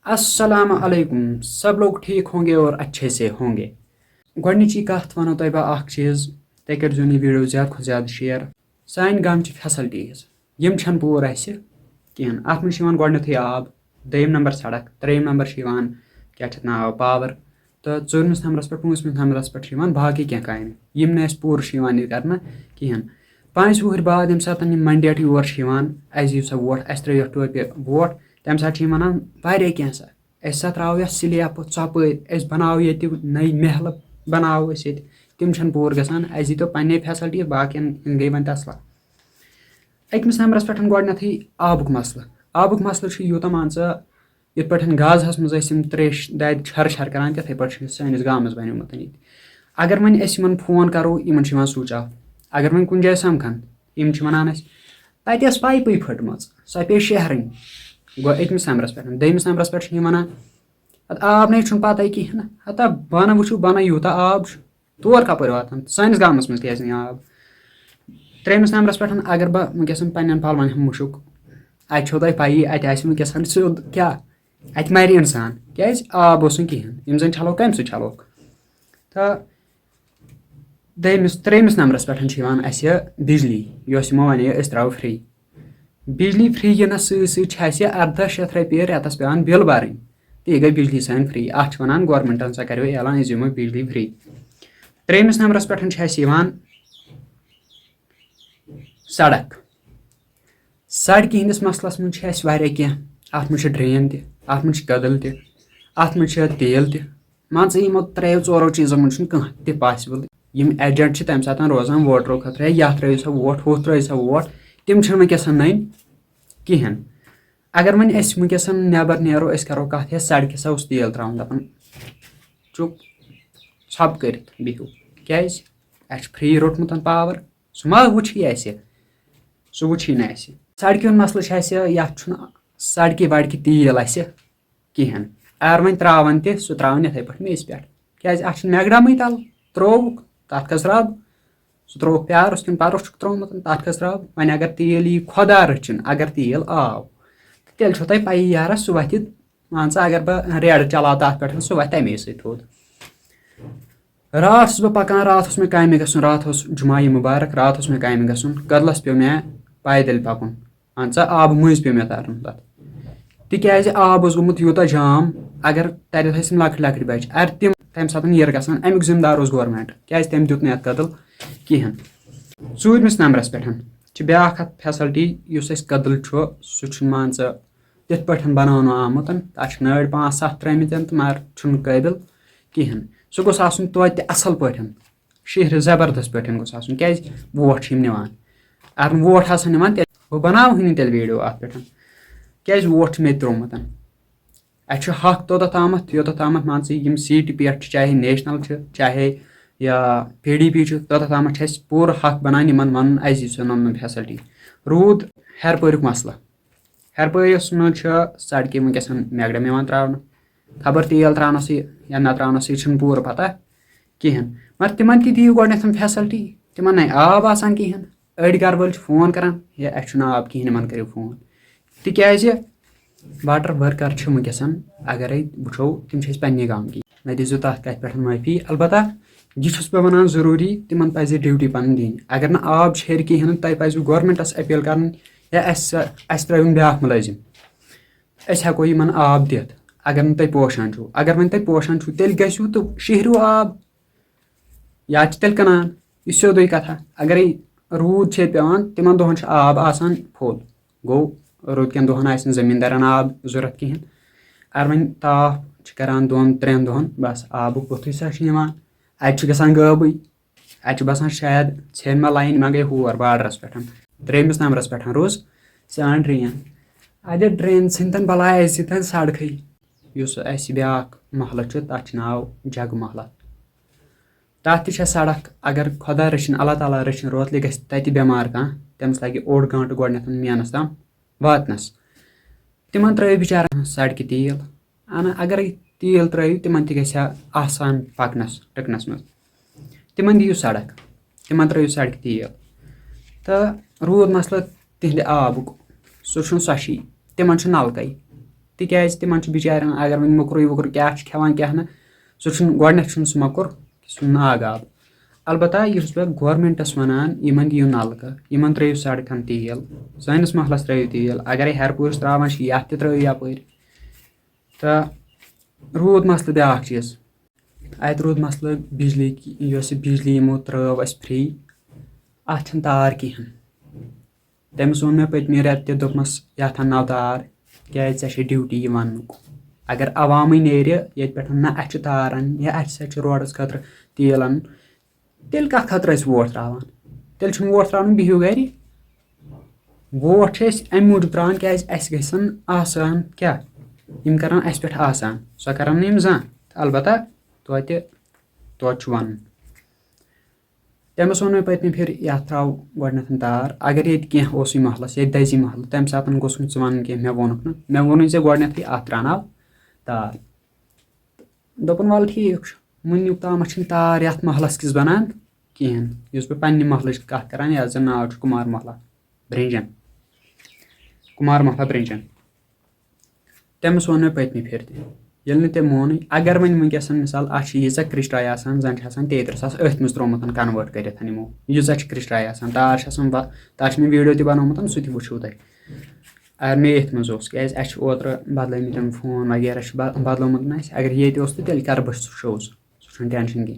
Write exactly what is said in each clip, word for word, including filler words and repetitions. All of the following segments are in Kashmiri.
السلام علیکم، سب لوگ ٹھیک ہوں گے اور اچھے سے ہوں گے۔ گۄڈٕنِچی کَتھ وَنو تۄہہِ بہٕ اَکھ چیٖز، تُہۍ کٔرۍزیو نہٕ یہِ video زیادٕ کھۄتہٕ زیادٕ share۔ سانہِ گامچہِ facilities یِم چھَنہٕ پوٗرٕ اَسہِ کِہیٖنۍ۔ اَتھ منٛز چھِ یِوان گۄڈٕنٮ۪تھٕے آب، دوٚیِم نمبر سڑک، ترٛیٚیِم نمبر چھِ یِوان، کیٛاہ چھِ اَتھ ناو، power، تہٕ ژوٗرمِس نمبرَس پٮ۪ٹھ، پوٗنٛژمِس نمبرَس پٮ۪ٹھ چھِ یِوان باقٕے کینٛہہ کامہِ، یِم نہٕ اَسہِ پوٗرٕ چھِ یِوان یہِ کَرنہٕ کِہیٖنۍ۔ پانٛژِ وُہٕرۍ بعد ییٚمہِ ساتہٕ یِم mandate یور چھِ یِوان، اَسہِ دِیِو سا ووٹ، اَسہِ ترٛٲیِو یَتھ ٹوپہِ ووٹ، تَمہِ ساتہٕ چھِ یِم وَنان واریاہ کینٛہہ سا، أسۍ سا ترٛاوو یَتھ سِلیپہٕ ژۄپٲرۍ، أسۍ بَناوو ییٚتہِ نٔے محلہٕ، بَناوو أسۍ ییٚتہِ، تِم چھَنہٕ پوٗرٕ گژھان۔ اَسہِ دیٖتو پنٛنے facility، باقیَن ہِنٛدۍ گٔے وۄنۍ تَسلا۔ أکمِس نمبرَس پٮ۪ٹھ گۄڈٕنٮ۪تھٕے آبُک مسلہٕ۔ آبُک مسلہٕ چھُ یوٗتاہ، مان ژٕ، یِتھ پٲٹھۍ گازَس منٛز ٲسۍ یِم ترٛیش دادِ چھَرٕ چھَرٕ کَران، تِتھَے پٲٹھۍ چھُ یہِ سٲنِس گامَس بَنیومُت ییٚتہِ۔ اگر وۄنۍ أسۍ یِمَن phone کَرو، یِمَن چھُ یِوان switch off۔ اگر وۄنۍ کُنہِ جایہِ سَمکھَن، یِم چھِ وَنان اَسہِ، تَتہِ ٲس pipe پھٔٹمٕژ، سۄ پیٚیہِ شیرٕنۍ۔ گوٚو أکمِس نمبرَس پٮ۪ٹھ۔ دوٚیمِس نمبرَس پٮ۪ٹھ چھِ یِم وَنان، اَدٕ آب نے چھُنہٕ پَتَے کِہیٖنۍ نہٕ۔ ہتا بۄنہٕ وٕچھِو، بۄنہٕ یوٗتاہ آب چھُ، تور کَپٲرۍ واتان؟ سٲنِس گامَس منٛز کیٛازِ نہٕ آب؟ ترٛیٚیِمِس نمبرَس پٮ۪ٹھ اگر بہٕ وٕنکیٚس پنٛنٮ۪ن پَلوَن ہُنٛد مُشُک، اَتہِ چھو تۄہہِ پَیی، اَتہِ آسہِ وٕنکیٚس سیوٚد کیٛاہ؟ اَتہِ مَرِ اِنسان، کیٛازِ آب اوس نہٕ کِہیٖنۍ۔ یِم زَن چھَلو، کَمہِ سۭتۍ چھَلوکھ؟ تہٕ دوٚیمِس، ترٛیٚیِمِس نمبرَس پٮ۪ٹھ چھِ یِوان اَسہِ بِجلی، یۄس یِمو وَنے أسۍ ترٛاوو free۔ بِجلی free یِنَس سۭتۍ سۭتۍ چھِ اَسہِ اَرداہ شیٚتھ رۄپیہِ رٮ۪تَس پٮ۪وان bill بَرٕنۍ۔ تہٕ یہِ گٔے بِجلی سٲنۍ free۔ اَتھ چھِ وَنان governmentَن سا کَریو اعلان، أسۍ دِمو بِجلی free۔ ترٛیٚیِمِس نمبرَس پٮ۪ٹھ چھِ اَسہِ یِوان سڑک۔ سڑکہِ ہِنٛدِس مسلس منٛز چھِ اَسہِ واریاہ کینٛہہ۔ اَتھ منٛز چھِ drain تہِ، اَتھ منٛز چھِ کدٕل تہِ، اَتھ منٛز چھِ تیٖل تہِ۔ مان ژٕ، یِمو ترٛیو ژورو چیٖزو منٛز چھُنہٕ کانٛہہ تہِ possible۔ یِم agent چھِ تَمہِ ساتہٕ روزان ووٹرو خٲطرٕ، ہے، یَتھ ترٛٲیِو سا ووٹ، ہُتھ ترٛٲیِو سا ووٹ، تِم چھِنہٕ وٕنکیٚس نٔنۍ کِہیٖنۍ۔ اگر وۄنۍ أسۍ وٕنکیٚس نٮ۪بر نیرو، أسۍ کرو کَتھ، ہے، سڑکہِ سا اوس تیٖل ترٛاوُن، دَپان، چُپ، ژھۄپہٕ کٔرِتھ بِہِو۔ کیٛازِ؟ اَسہِ چھُ free روٚٹمُت power۔ سُہ ما وٕچھی اَسہِ؟ سُہ وٕچھی نہٕ اَسہِ۔ سڑکہِ ہُنٛد مسلہٕ چھُ اَسہِ، یَتھ چھُنہٕ سڑکہِ وڑکہِ تیٖل اَسہِ کِہیٖنۍ۔ اگر وۄنۍ ترٛاوان تہِ، سُہ ترٛاوان یِتھَے پٲٹھۍ میٚژِ پٮ۪ٹھ۔ کیٛازِ؟ اَتھ چھُنہٕ میگڈمٕے تَل، ترٛووُکھ، تَتھ کھٔژ رَب۔ سُہ ترٛووُکھ پیٛارُس کِنہٕ پَرُس چھُکھ ترٛوومُت، تَتھ کھٔژ رَب۔ وۄنۍ اگر تیٖل یی، خۄدا رٔچھِنۍ، اگر تیٖل آو، تہٕ تیٚلہِ چھو تۄہہِ پَیی یارا، سُہ وَتھِ، مان ژٕ، اگر بہٕ ریڈٕ چلاو تَتھ پٮ۪ٹھ، سُہ وَتھِ تَمے سۭتۍ تھوٚد۔ راتھ چھُس بہٕ پَکان، راتھ اوس مےٚ کامہِ گژھُن، راتھ اوس جمعہ مُبارک، راتھ اوس مےٚ کامہِ گژھُن۔ کدلَس پیوٚو مےٚ پیدل پَکُن، اَہن سا، آبہٕ مٔنٛزۍ پیوٚو مےٚ تَرُن تَتھ، تِکیٛازِ آب اوس گوٚمُت یوٗتاہ جام۔ اگر تَتٮ۪تھ ٲسۍ تِم لۄکٕٹۍ لۄکٕٹۍ بَچہِ، اگر تِم تَمہِ ساتہٕ یِرٕ گژھان، اَمیُک ذِمہٕ دار اوس government، کیٛازِ تٔمۍ دیُت نہٕ یَتھ کدل کِہیٖنۍ۔ ژوٗرمِس نمبرَس پٮ۪ٹھ چھِ بیٛاکھ اَکھ facility، یُس اَسہِ کدل چھُ، سُہ چھُنہٕ، مان ژٕ، تِتھ پٲٹھۍ بَناونہٕ آمُت، تَتھ چھِ نٲلۍ پانٛژھ سَتھ ترٛٲمٕتۍ تہٕ مگر چھُنہٕ قٲبِل کِہیٖنۍ۔ سُہ گوٚژھ آسُن توتہِ اَصٕل پٲٹھۍ، شِہرِ زبردست پٲٹھۍ گوٚژھ آسُن، کیٛازِ ووٹ چھِ یِم نِوان۔ اگر نہٕ ووٹ آسَن نِوان، تیٚلہِ بہٕ بَناوہٕے نہٕ تیٚلہِ video اَتھ پٮ۪ٹھ، کیٛازِ ووٹ چھُ مےٚ تہِ ترٛوومُت۔ اَسہِ چھُ حق توٚتَتھ تامَتھ، یوٚتَتھ تامَتھ، مان ژٕ، یِم seat پٮ۪ٹھ چھِ، چاہے national چھِ، چاہے یا P D P چھُ، توٚتَتھ تامَتھ چھِ اَسہِ پوٗرٕ حق بَنان یِمَن وَنُن، اَسہِ دِیِو سا یِمَن facility۔ روٗد ہیرپٲریُک مسلہٕ۔ ہیرپٲرِس منٛز چھِ سڑکہِ وٕنکیٚس میگڈم یِوان ترٛاونہٕ۔ خبر تیل ترٛاونَسٕے یا نہ ترٛاونَسٕے چھُنہٕ پوٗرٕ پَتہ کِہیٖنۍ۔ مگر تِمَن تہِ دِیِو گۄڈٕنٮ۪تھ facility۔ تِمَن نَے آب آسان کِہیٖنۍ۔ أڑۍ گَرٕ وٲلۍ چھِ phone کَران، "ہے، اَسہِ چھُنہٕ آب کِہیٖنۍ، یِمَن کٔرِو phone۔" تِکیٛازِ water worker چھِ وٕنکیٚس، اگرَے وٕچھو، تِم چھِ أسۍ پنٛنہِ گامٕکی۔ مےٚ دیٖزیو تَتھ کَتھِ پٮ۪ٹھ معٲفی۔ البتہ یہِ چھُس بہٕ وَنان ضروٗری، تِمَن پَزِ duty پَنٕنۍ دِنۍ۔ اگر نہٕ آب چھِ ہیٚرِ کِہیٖنۍ، تۄہہِ پَزِوٕ governmentَس appeal کَرٕنۍ، یا اَسہِ، اَسہِ ترٛٲیِو بیٛاکھ مُلٲزِم۔ أسۍ ہٮ۪کو یِمَن آب دِتھ، اگر نہٕ تۄہہِ پوشان چھُو۔ اگر وۄنۍ تۄہہِ پوشان چھُو، تیٚلہِ گژھِو تہٕ شِہرِو آب۔ یا چھِ تیٚلہِ کٕنان، یہِ چھِ سیوٚدُے کَتھا۔ اگرَے روٗد چھِ پٮ۪وان، تِمَن دۄہَن چھُ آب آسان full۔ گوٚو، روٗدکٮ۪ن دۄہَن آسہِ نہٕ زٔمیٖندارَن آب ضوٚرَتھ کِہیٖنۍ۔ اگر وۄنۍ تاپھ چھِ کَران دۄن ترٛٮ۪ن دۄہَن، بَس، آبُک بُتھُے سا چھُ یِوان۔ اَتہِ چھُ گژھان غٲبٕے۔ اَتہِ چھُ باسان شاید ژھیٚن ما line، ما گٔے ہور borderَس پٮ۪ٹھ۔ ترٛیٚیِمِس نمبرَس پٮ۪ٹھ روٗز سٲنۍ drain۔ اَدٕ drain ژھٕنۍ تَن بَلاے اَسہِ سۭتۍ سڑکھٕے۔ یُس اَسہِ بیٛاکھ محلہٕ چھُ، تَتھ چھُ ناو جگہٕ محلہٕ۔ تَتھ تہِ چھےٚ سڑک، اگر خۄدا رٔچھِنۍ، اللہ تعالیٰ رٔچھِنۍ، روتلہِ گژھِ تَتہِ بٮ۪مار کانٛہہ، تٔمِس لَگہِ اوٚڑ گٲنٛٹہٕ گۄڈٕنٮ۪تھ مینَس تام واتنَس۔ تِمَن ترٛٲیِو بِچارَن سڑکہِ تیٖل۔ اَنا، اگرَے تیٖل ترٛٲیِو، تِمَن تہِ گژھِ ہا آسان پَکنَس ٹٕکنَس منٛز۔ تِمَن دِیِو سڑک، تِمَن ترٛٲیِو سڑکہِ تیٖل۔ تہٕ روٗد مسلہٕ تِہِنٛدِ آبُک، سُہ چھُنہٕ سۄ چھِ، تِمَن چھُ نَلکَے۔ تِکیٛازِ تِمَن چھُ بِچارٮ۪ن، اگر وۄنۍ موٚکرُے ووٚکرُے کیٛاہ چھُ کھٮ۪وان کیٛاہ نہٕ، سُہ چھُنہٕ، گۄڈٕنٮ۪تھ چھُنہٕ سُہ موٚکُر، سُہ چھُنہٕ ناگ آب۔ البتہ یُس بہٕ گورمٮ۪نٛٹَس وَنان، یِمَن دِیِو نَلکہٕ، یِمَن ترٛٲیِو سڑکَن تیٖل، سٲنِس محلَس ترٛٲیِو تیٖل، اگرے ہیرپوٗرِس ترٛاوان چھِ، یَتھ تہِ ترٛٲیِو یَپٲرۍ۔ تہٕ روٗد مسلہٕ بیٛاکھ چیٖز، اَتہِ روٗد مسلہٕ بجلی، یۄس یہِ بجلی یِمو ترٛٲو اَسہِ free، اَتھ چھَنہٕ تار کِہیٖنۍ۔ تٔمِس ووٚن مےٚ پٔتمہِ رٮ۪تہٕ تہِ، دوٚپمَس، "یَتھ اَن ناو تار، کیٛازِ ژےٚ چھے duty یہِ وَننُک۔ اگر عوامٕے نیرِ ییٚتہِ پٮ۪ٹھ، نہ اَسہِ چھِ تار اَنٕنۍ یا اَسہِ سۭتۍ چھِ روڈَس خٲطرٕ تیٖل اَنُن، تیٚلہِ کَتھ خٲطرٕ ٲسۍ ووٹ ترٛاوان؟ تیٚلہِ چھُنہٕ ووٹ ترٛاونُک، بِہِو گَرِ۔" ووٹ چھِ أسۍ اَمہِ موٗجوٗب ترٛاوان، کیٛازِ اَسہِ گژھن آسان کیٛاہ؟ یِم کَرَن اَسہِ پٮ۪ٹھ آسان، سۄ کَرَن نہٕ یِم زانٛہہ۔ البتہ توتہِ، توتہِ چھُ وَنُن۔ تٔمِس ووٚن مےٚ پٔتمہِ پھِرِ، "یَتھ ترٛاو گۄڈٕنٮ۪تھ تار، اگر ییٚتہِ کینٛہہ اوسُے محلَس، ییٚتہِ دَزی محلہٕ، تَمہِ ساتہٕ گوٚژھ نہٕ ژٕ وَنُن کینٛہہ، مےٚ ووٚنُکھ نہٕ، مےٚ ووٚنُے ژےٚ گۄڈٕنٮ۪تھٕے، اَتھ ترٛاوناو تار۔" دوٚپُن، "وَلہٕ ٹھیٖک چھُ، وٕنیُک تامَتھ چھِنہٕ تار یَتھ محلَس کِس بَنان کِہیٖنۍ۔" یُس بہٕ پنٛنہِ محلٕچ کَتھ کَران، یَتھ زَن ناو چھُ کُمار محلہ برٛنٛجَن، کُمار محلہ برٛنٛجَن۔ تٔمِس ووٚن مےٚ پٔتمہِ پھِرِ تہِ، ییٚلہِ نہٕ تٔمۍ مونُے، اگر وۄنۍ وٕنکیٚس مثال اَتھ چھِ ییٖژاہ کرٛسٹاے آسان، زَن چھِ آسان تیٚیہِ تٕرٛہ ساس أتھۍ منٛز ترٛوومُت convert کٔرِتھ یِمو، ییٖژاہ چھِ کرٛسٹاے آسان، تار چھِ آسان وا-، تار چھِ مےٚ video تہِ بَنومُت، سُہ تہِ وٕچھِو تُہۍ۔ اگر مےٚ ییٚتھۍ منٛز اوس، کیٛازِ اَسہِ چھُ اوترٕ بدلٲومٕتۍ یِم phone وغیرہ چھُ ب-، بدلومُت نہٕ اَسہِ، اگر ییٚتہِ اوس تہٕ تیٚلہِ کَرٕ بہٕ سُہ show، سُہ چھُنہٕ tension کِہیٖنۍ۔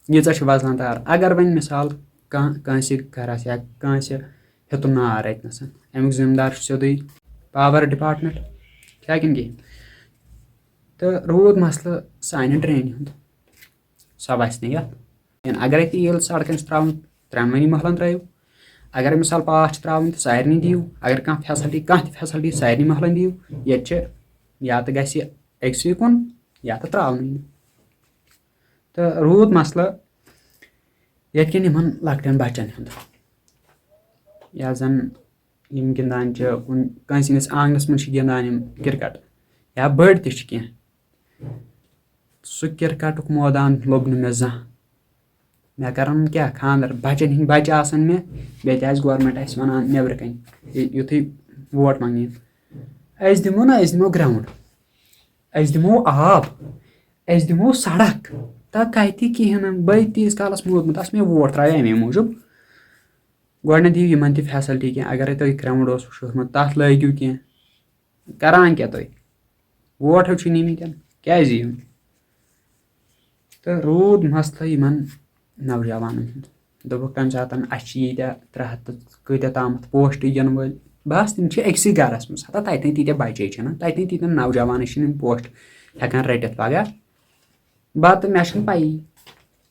ییٖژاہ چھِ وَزلان تار، اگر وۄنۍ مثال کانٛہہ، کٲنٛسہِ گَرَس یا کٲنٛسہِ ہیوٚتُن نار اَتہِ نَسَن، اَمیُک ذِمہٕ دار چھُ سیوٚدُے power department، چھا کِنہٕ کِہیٖنۍ؟ تہٕ روٗد مسلہٕ سانہِ drainہِ ہُنٛد، سۄ وَسہِ نہٕ یَتھ کِہیٖنۍ۔ اگر اَتہِ تیٖل سڑکَن چھِ ترٛاوٕنۍ، ترٛٮ۪نوٕنی محلَن ترٛٲیِو۔ اگر مِثال pass چھِ ترٛاوٕنۍ تہٕ سارنٕے دِیِو۔ اگر کانٛہہ facility، کانٛہہ تہِ facility سارنٕے محلَن دِیِو۔ ییٚتہِ چھِ یا تہٕ گژھِ أکسٕے کُن یا تہٕ ترٛاونٕے نہٕ۔ تہٕ روٗد مسلہٕ ییٚتہِ کٮ۪ن یِمَن لۄکٹٮ۪ن بَچَن ہُنٛد، یا زَن یِم گِنٛدان چھِ کُنہِ، کٲنٛسہِ ہِنٛدِس آنٛگنَس منٛز چھِ گِنٛدان یِم cricket، یا بٔڑۍ تہِ چھِ کینٛہہ۔ سُہ cricketُک مٲدان لوٚب نہٕ مےٚ زانٛہہ۔ مےٚ کَرَن کیٛاہ، خانٛدر، بَچَن ہِنٛدۍ بَچہٕ آسَن مےٚ، بیٚیہِ تہِ آسہِ government اَسہِ وَنان نٮ۪برٕ کَنۍ، یہِ-، یُتھُے ووٹ منٛگنہِ یِن۔ أسۍ دِمو نہ، أسۍ دِمو ground، أسۍ دِمو آب، أسۍ دِمو سڑک، تہٕ کَتہِ کِہیٖنۍ نہٕ۔ بہٕ تیٖتِس کالَس موٗدمُت آسہٕ، مےٚ ووٹ ترٛاوِ اَمے موٗجوٗب۔ گۄڈٕنٮ۪تھ دِیِو یِمَن تہِ facility کینٛہہ، اگرَے تۄہہِ ground اوسوُ شوٗرمُت، تَتھ لٲگِو کینٛہہ۔ کَران کیٛاہ تُہۍ؟ ووٹ ہیوٚو چھُے نہٕ یِمَن، کیٛازِ یِیِو نہٕ؟ تہٕ روٗد مسلہٕ یِمَن نوجوانَن ہُنٛد۔ دوٚپُکھ، تَمہِ ساتہٕ اَسہِ چھِ ییٖتیٛاہ ترٛےٚ ہَتھ تہٕ کۭتیٛاہ تامَتھ post یِنہٕ وٲلۍ۔ بَس، تِم چھِ أکسٕے گَرَس منٛز۔ ہَتا تَتہِ نَے تیٖتیٛاہ بَچے چھِنہٕ، تَتہِ نَے تیٖتیٛاہ نوجوانٕے چھِنہٕ یِم post ہٮ۪کان رٔٹِتھ پَگاہ۔ بَتہٕ مےٚ چھَنہٕ پَیی۔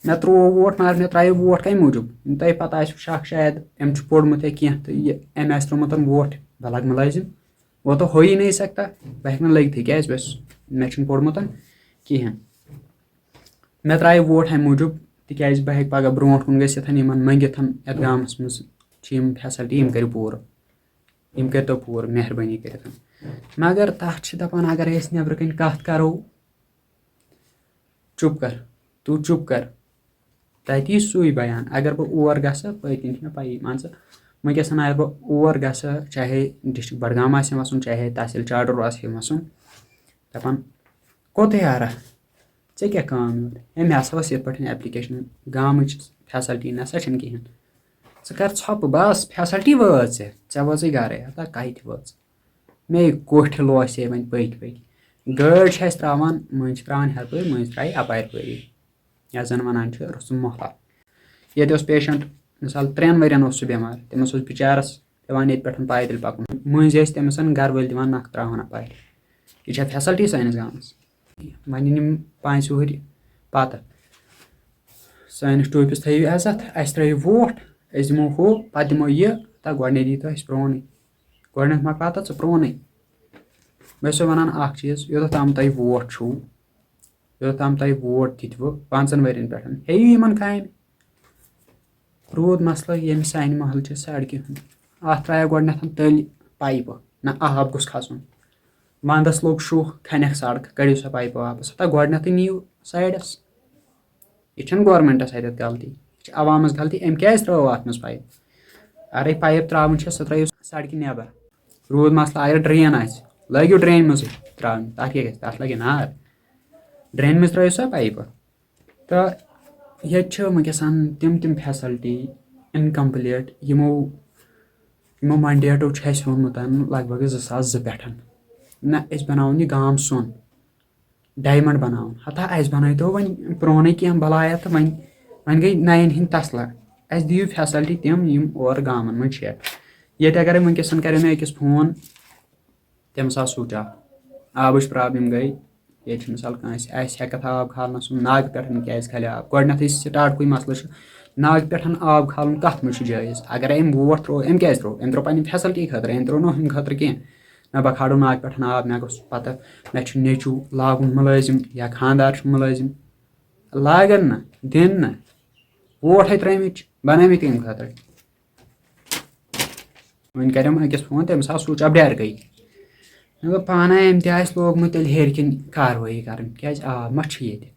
مےٚ ترٛوو ووٹ، مگر مےٚ ترٛایو ووٹ کَمہِ موٗجوٗب؟ تۄہہِ پَتہ آسِوُ شَک شاید، أمۍ چھُ پوٚرمُت یا کینٛہہ، تہٕ یہِ، أمۍ آسہِ ترٛوومُت ووٹ، بہٕ لَگہٕ مُلٲزِم۔ وہ تو ہو ہی نہیں سکتا، بہٕ ہٮ۪کہٕ نہٕ لٔگتھٕے، کیٛازِ بہٕ چھُس، مےٚ چھُنہٕ پوٚرمُت کِہیٖنۍ۔ مےٚ ترٛایہِ ووٹ اَمہِ موٗجوٗب، تِکیٛازِ بہٕ ہٮ۪کہٕ پَگاہ برونٛٹھ کُن گٔژھِتھ یِمَن مٔنٛگِتھ، یَتھ گامَس منٛز چھِ یِم facility، یِم کٔرِو پوٗرٕ، یِم کٔرۍتو پوٗرٕ مہربٲنی کٔرِتھ۔ مگر تَتھ چھِ دَپان، اگر أسۍ نٮ۪برٕ کَنۍ کَتھ کَرو، چُپ کَر، تو چُپ کَر، تَتہِ یی سُے بیان۔ اگر بہٕ اور گژھٕ، پٔتۍ کِنۍ چھِ مےٚ پَیی، مان ژٕ، وٕنکیٚس اگر بہٕ اور گژھٕ، چاہے district بڈگام آسہِ وَسُن، چاہے تحصیٖل چاڈوٗر آسہِ وَسُن، دَپان، "کوٚت یارا؟ ژےٚ کیٛاہ کٲم یورٕ؟ ہے، مےٚ ہسا ٲس یِتھ پٲٹھۍ application، گامٕچ facility نہ سا چھَنہٕ کِہیٖنۍ۔ ژٕ کر ژھۄپہٕ، بس facility وٲژ ژےٚ، ژےٚ وٲژٕے گرے، ہتا کَتہِ وٲژ؟ مےٚ کوٚٹھۍ لوسے وۄنۍ پٔکۍ پٔکۍ۔ گٲڑۍ چھِ اَسہِ ترٛاوان، مٔنٛزۍ چھِ ترٛاوان ہیٚرِ پٲرۍ، مٔنٛزۍ ترٛایہِ اَپارِ پٲری، یَتھ زَن وَنان چھِ رُستُم محلہ۔ ییٚتہِ اوس patient، مثال، ترٛٮ۪ن ؤرین اوس سُہ بٮ۪مار، تٔمِس اوس بِچارَس پٮ۪وان ییٚتہِ پٮ۪ٹھ پایدٔلۍ پَکُن۔ مٔنٛزۍ ٲسۍ تٔمِس گَرٕ وٲلۍ دِوان نَکھٕ ترٛاوان اَپارِ۔ یہِ چھا facility سٲنِس گامَس؟ وۄنۍ یِن یِم پانٛژِ وُہٕرۍ پَتہٕ، سٲنِس ٹوٗپِس تھٲیِو عزت، اَسہِ ترٛٲیِو ووٹ، أسۍ دِمو ہُہ، پَتہٕ دِمو یہِ، تہٕ گۄڈٕنٮ۪تھ دی تو اَسہِ پرٛونُے۔ گۄڈٕنٮ۪تھ مۄکلاو تہٕ ژٕ پرٛونُے۔ بہٕ چھُسو وَنان اَکھ چیٖز، یوٚتَتھ تام تۄہہِ ووٹ چھُو، یوٚتَتھ تام تۄہہِ ووٹ دِتوٕ پانٛژَن ؤرِین پٮ۪ٹھ، ہیٚیِو یِمَن کامہِ۔ روٗد مسلہٕ ییٚمہِ سانہِ محلہٕ چہِ سڑکہِ ہُنٛد۔ اَتھ ترٛایو گۄڈٕنٮ۪تھ تٔلۍ پایپہٕ، نہ آب گوٚژھ کھسُن۔ وَندَس لوٚگ شُہ، کھنٮ۪کھ سڑکہٕ، کٔڑِو سا پایپہٕ واپس۔ ہتا گۄڈٕنٮ۪تھٕے نِیِو سایڈَس۔ یہِ چھَنہٕ گورمٮ۪نٛٹَس اَتٮ۪تھ غلطی، یہِ چھِ عوامَس غلطی۔ أمۍ کیٛازِ ترٛٲو اَتھ منٛز پایپ؟ اَگرَے پایپ ترٛاوٕنۍ چھےٚ، سۄ ترٛٲیِو سڑکہِ نٮ۪بر۔ روٗد مسلہٕ، اگر drain آسہِ، لٲگِو ڈرٛینہِ منٛزٕے ترٛاونہِ، تَتھ کیٛاہ گژھِ؟ تَتھ لَگہِ نار۔ ڈرٛینہِ منٛز ترٛٲیِو سا پایپہٕ۔ تہٕ ییٚتہِ چھِ وٕنکیٚس تِم تِم فیسَلٹی اِنکَمپٕلیٖٹ، یِمو یِمو مَنڈیٹو چھُ اَسہِ ووٚنمُت لگ بگ زٕ ساس زٕ پٮ۪ٹھ، نہ، أسۍ بَناوون یہِ گام سۄن، ڈایمنٛڈ بَناوُن۔ ہتا اَسہِ بَنٲیتو وۄنۍ پرٛونُے کینٛہہ بَلایا تہٕ وۄنۍ، وۄنۍ گٔے نَیَن ہِنٛدۍ تَسلہ۔ اَسہِ دِیِو فیسَلٹی تِم، یِم اورٕ گامَن منٛز چھِ۔ ییٚتہِ اَگرَے وٕنکیٚس کَرِ مےٚ أکِس فون، تٔمِس آو سُچ آف، آبٕچ پرٛابلِم گٔے۔ ییٚتہِ چھُ مِثال کٲنٛسہِ آسہِ ہٮ۪کَتھ آب کھالنَس، ناگہٕ پٮ۪ٹھ کیٛازِ کھالہِ آب؟ گۄڈٕنٮ۪تھٕے سٹاٹکُے مسلہٕ چھُ ناگہٕ پٮ۪ٹھ آب کھالُن کَتھ منٛز چھُ جٲیِز؟ اگر أمۍ ووٹ ترٛوو، أمۍ کیٛازِ ترٛوو؟ أمۍ ترٛوو پنٛنہِ فیسَلٹی خٲطرٕ، أمۍ ترٛوو نہٕ ہُمہِ خٲطرٕ کینٛہہ۔ مےٚ بہٕ کھالو ناگہٕ پٮ۪ٹھ آب، مےٚ گوٚژھ پَتہٕ، مےٚ چھُ نیٚچوٗ لاگُن مُلٲزِم یا خانٛدار چھُ مُلٲزِم، لاگَن نہٕ، دِن نہٕ۔ ووٹ ہے ترٛٲومٕتۍ چھِ، بَنٲومٕتۍ کَمہِ خٲطرٕ؟ وۄنۍ کَرٮ۪م أکِس فون، تٔمِس آو سُچ آف ڈیرکٕے۔ مےٚ دوٚپ پانَے، أمۍ تہِ آسہِ لوگمُت تیٚلہِ ہیٚرِ کِنۍ کاروٲیی کَرٕنۍ، کیٛازِ آب ما چھُ ییٚتہِ؟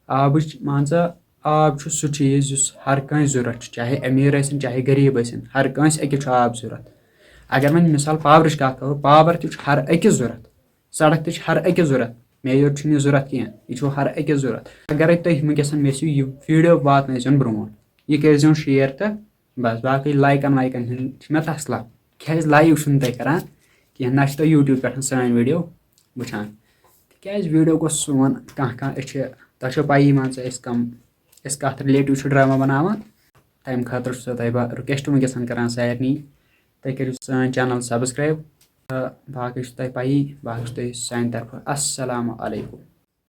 آبٕچ، مان ژٕ، آب چھُ سُہ چیٖز یُس ہر کٲنٛسہِ ضوٚرَتھ چھُ، چاہے أمیٖر ٲسِن، چاہے غریٖب ٲسِن، ہر کٲنٛسہِ أکِس چھُ آب ضوٚرَتھ۔ اگر وۄنۍ مِثال پاورٕچ کَتھ کَرو، پاوَر تہِ چھُ ہر أکِس ضوٚرَتھ، سڑک تہِ چھِ ہر أکِس ضوٚرَتھ، مےٚ یوت چھُنہٕ یہِ ضوٚرَتھ کینٛہہ، یہِ چھُ ہر أکِس ضوٚرَتھ۔ اگرَے تُہۍ وٕنکیٚس یَژھان مےٚ سُہ یہِ ویٖڈیو واتنٲیزیون برونٛٹھ، یہِ کٔرۍزیون شِیَر تہٕ بَس، باقٕے لایکَن وایکَن ہُنٛد چھِ مےٚ تَسلا، کیٛازِ لایِو چھُنہٕ تُہۍ کَران کینٛہہ، نہ چھِ تُہۍ یوٗٹیوٗب پٮ۪ٹھ سٲنۍ ویٖڈیو وٕچھان۔ تِکیٛازِ ویٖڈیو گوٚژھ سون کانٛہہ کانٛہہ، أسۍ چھِ، تۄہہِ چھو پَیی، مان ژٕ، أسۍ کَم، أسۍ کَتھ رِلیٹِو چھُ ڈرٛاما بَناوان، تَمہِ خٲطرٕ چھُسو تۄہہِ بہٕ رِکوٮ۪سٹ وٕنکیٚس کَران سارنٕے، تُہۍ کٔرِو سٲنۍ چَنَل سَبسکرٛایِب تہٕ باقٕے چھُ تۄہہِ پَیی، باقٕے چھُ تۄہہِ سانہِ طرفہٕ اَسَلامُ علیکُم۔